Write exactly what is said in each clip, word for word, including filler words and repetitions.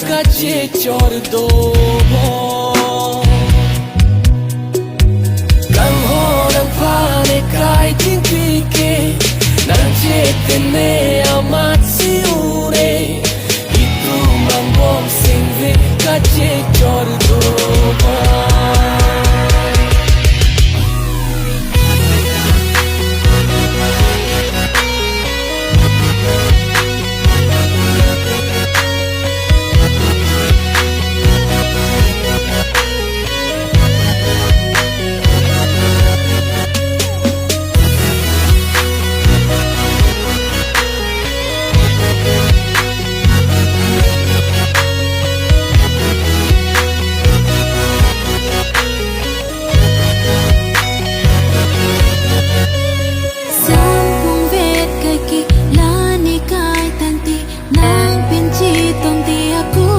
kachechor dobom. Kanghon aphan ekai tingpi ke nangchetene amatsi une, itum angbong singve kachechor dobom. Sampung vet kaike la nekai tangte, nang pen chetongte ako.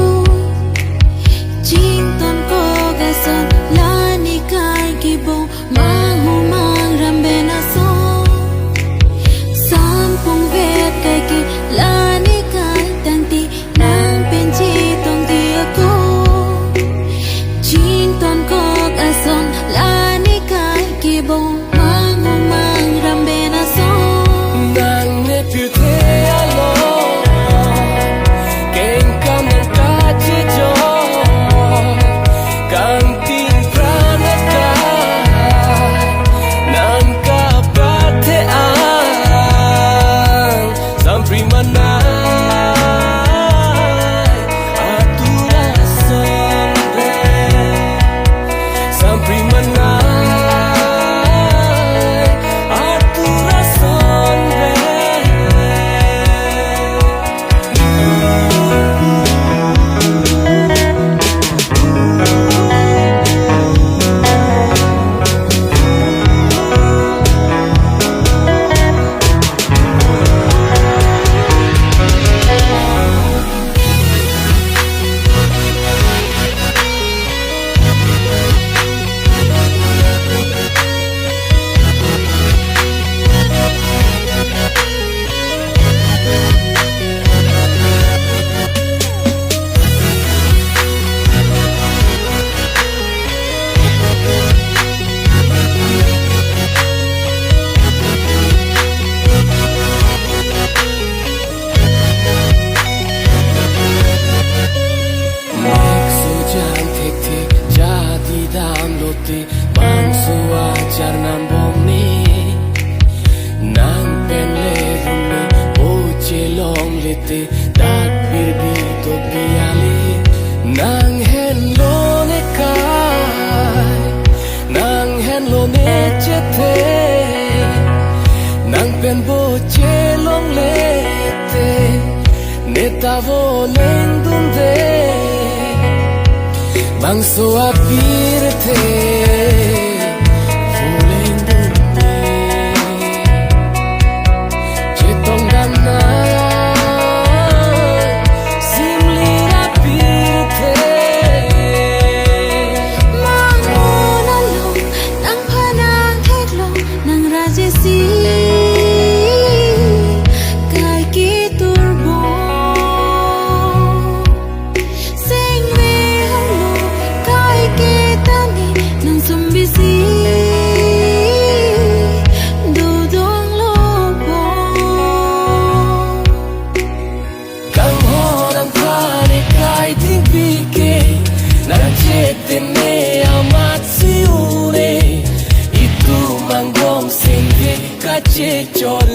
Chington kok ason la nekai kebong, manghu mangram pen ason. Sampung vet kaike la nekai tangte, nang pen chetongte ako. Chington kok ason la nekai kebong, manghu mangram pen ason. Nang ne pirthe along kengkam nang kachejor, kangting pran akai nang kapathe ang. Sampri manai atur ason re. Sampri manai atur ason re. Mek sojan thekthe jadi damlote, bangso achar nambom ne. Nang pen le rumle, o chelongle te, dak birbi topi ale. Nang henlo nekai, nang henlo nechethe, nang pen bo chelongle te, neta vo lengdunde, bangso apirthe vo lengdunde. Chetong damnang simlir apirthe. Mangon along nangphan nangtheklong, nang rajesi kaike turbom. Singve halo kaike tame, nang sumbisi dodonglo po. Kanghon aphan ekai tingpi ke nangchetene amatsi une, itum angbong singve kachechor